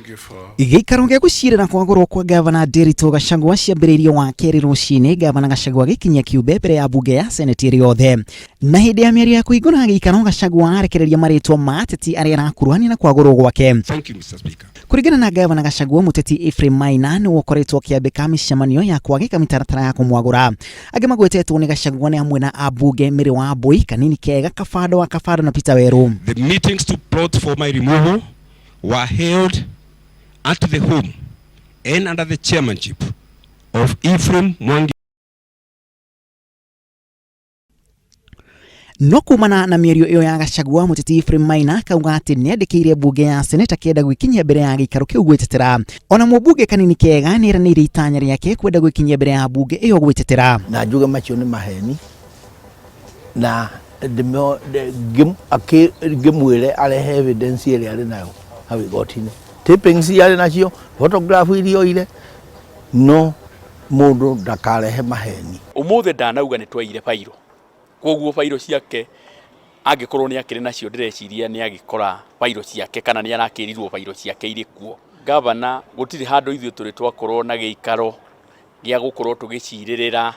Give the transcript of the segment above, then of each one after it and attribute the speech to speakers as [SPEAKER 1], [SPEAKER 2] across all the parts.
[SPEAKER 1] Thank you for
[SPEAKER 2] Gĩikaro gĩa gũcirĩra kwagũrwo kwa gavana Ndiritu Gachagua ciambĩrĩirie Wakerĩ rũcinĩ, gavana Gachagua agĩkinyia kiumbe mbere ya mbunge ya Seneti ĩrĩ yothe. Na hĩndĩ ya mĩario ya kũhingũra gĩikaro, Gachagua arekereria marĩtwa ma ateti arĩa arakuruhania na kwagũrwo gwake.
[SPEAKER 3] Thank you, Mr. Speaker.
[SPEAKER 2] Kũringana na gavana Gachagua, mũteti Ephraim Maina nĩwe ũkoretwo akĩambĩka mĩcemanio ya kwagĩka mĩtaratara ya kũmwagũra. Angĩ magwetetwo nĩ Gachagua nĩ hamwe na ambunge Mary Wambui, Kanini Kega, Kabando wa Kabando na Peter Weru.
[SPEAKER 3] The meetings to plot for my removal were held at the home and under the chairmanship of Ephraim Mwangi.
[SPEAKER 2] No kumana na mĩario ĩyo ya Gachagua, mũteti Ephraim Maina akauga atĩ nĩandĩkĩire mbunge ya Seneta kenda gwĩkinyia mbere ya gĩikaro kĩu gwĩtetera. Ona mũmbunge Kanini Kega nĩeranĩire itanya rĩake kwenda gwĩkinyia mbere ya mbunge ĩyo gwĩtetera.
[SPEAKER 4] Na njuge macio nĩ maheni na ngĩmwĩre arehe evidence ĩrĩa arĩ nayo hau igoti-inĩ, tapings iria arĩ nacio, photograph iria oire, no mũndũ ndakarehe maheni.
[SPEAKER 5] Ũmũthĩ ndanauga nĩ twaire bairo, koguo bairo ciake angĩkorwo nĩ akĩrĩ nacio ndĩreciria nĩ agĩkora bairo ciake kana nĩ arakĩrirwo bairo ciake irĩ kuo. Gavana gũtirĩ handũ ithuĩ tũrĩ twakorwo na gĩikaro gĩa gũkorwo tũgĩcirĩrĩra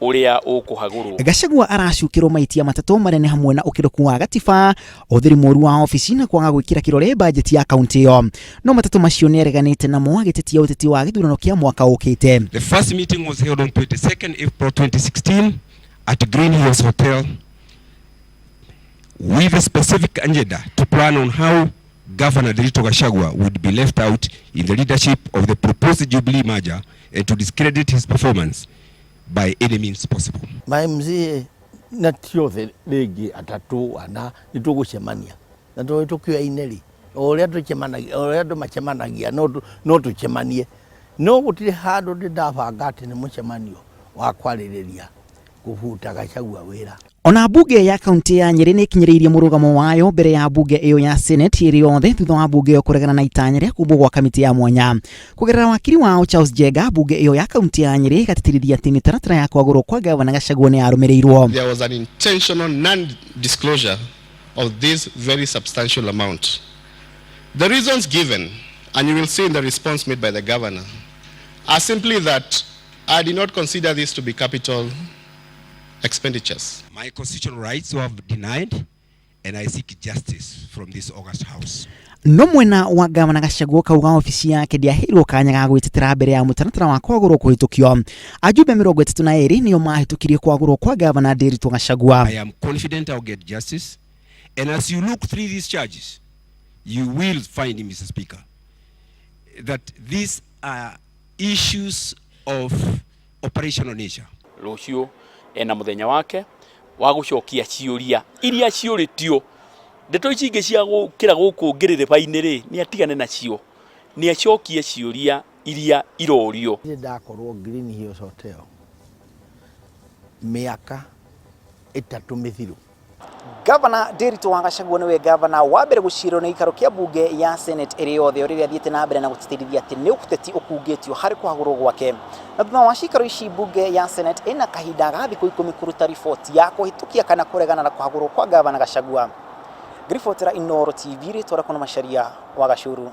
[SPEAKER 5] ũrĩa ũkũhagũrwo.
[SPEAKER 2] Gachagua aracukĩrwo mahĩtia matatũ marĩa nĩ hamwe na ũkĩrũku wa gatiba, ũhũthĩri mũru wa obici na kwaga gwĩkĩra kĩrore bajeti ya kaunti ĩyo. No matatũ macio nĩ areganĩte namo agĩtetia ũteti wa gĩthurano kĩa mwaka ũkĩte.
[SPEAKER 3] The first meeting was held on 22nd April 2016 at Green Hills Hotel with a specific agenda to plan on how Governor Ndiritu Gachagua would be left out in the leadership of the proposed Jubilee merger and to discredit his performance by any means possible.
[SPEAKER 4] Ma MCA na ti othe rĩngĩ atatũ ana nĩ tũgũcemania na tondũ tũkĩoyaine rĩ, o ũrĩa tũcemanagia, o ũrĩa andũ macemanagia no tũcemanie, no gũtirĩ handũ ndĩ ndabanga atĩ nĩ mũcemanio wa kwarĩrĩria kũbuta Gachagua wĩra.
[SPEAKER 2] Ona mbunge ya kaunti ya Nyeri nĩ ĩkinyĩrĩirie mũrũgamo wayo mbere ya mbunge ĩyo ya Senate ĩrĩ yothe thutha wa mbunge ĩyo kũregana na itanya rĩa kumbwo gwa kamĩtĩ ya mwanya. Kũgerera wakiri wao Charles Njenga, mbunge ĩyo ya kaunti ya Nyeri ĩgatĩtĩrithia atĩ mĩtaratara ya kwagũrwo kwa gavana Gachagua nĩ yarũmĩrĩirwo.
[SPEAKER 6] There was an intentional non-disclosure of this very substantial amount. The reasons given, and you will see in the response made by the governor, are simply that I did not consider this to be capital expenditures.
[SPEAKER 3] My constitutional rights were denied and I seek justice from this august house.
[SPEAKER 2] No mwena wa gavana Gachagua kauga obici yake ndĩaheirwo kanya ga gwĩtetera mbere ya mũtaratara wa kwagũrwo kũhĩtũkio. Ajumbe 32 nĩo mahĩtũkirie kwagũrwo kwa gavana Ndiritu Gachagua.
[SPEAKER 3] I am confident I'll get justice, and as you look through these charges, you will find, Mr. Speaker, that these are issues of operational nature.
[SPEAKER 5] Rũciũ ena mũthenya wake wa gũcokia ciũria iria ciũrĩtio. Ndeto ici ingĩ cia gũkĩra gũkũ ngĩrĩrĩba-inĩ rĩ, nĩ atigane nacio, nĩ acokie ciũria iria irorio.
[SPEAKER 4] Ndirĩ ndakorwo Green Hills Hotel mĩaka 3 mĩthiru.
[SPEAKER 2] Gavana Ndiritu wa Gachagua nĩwe gavana wa mbere gũcirwo nĩ gĩikaro kĩa mbunge ya Senate ĩrĩ yothe rĩrĩa athiĩte na mbere na gũtĩtĩrithia atĩ nĩ ũteti ũkungĩtio harĩ kũhagũrwo gwake. Na thutha wa cikaro ici mbunge ya Senate ĩna kahinda ga thikũ 10 kũruta riboti ya kũhĩtũkia kana kũregana na kũhagũrwo kwa gavana Gachagua. Ngĩribotera Inooro TV rĩtwa rĩakwa nĩ Macharia wa Gacuru.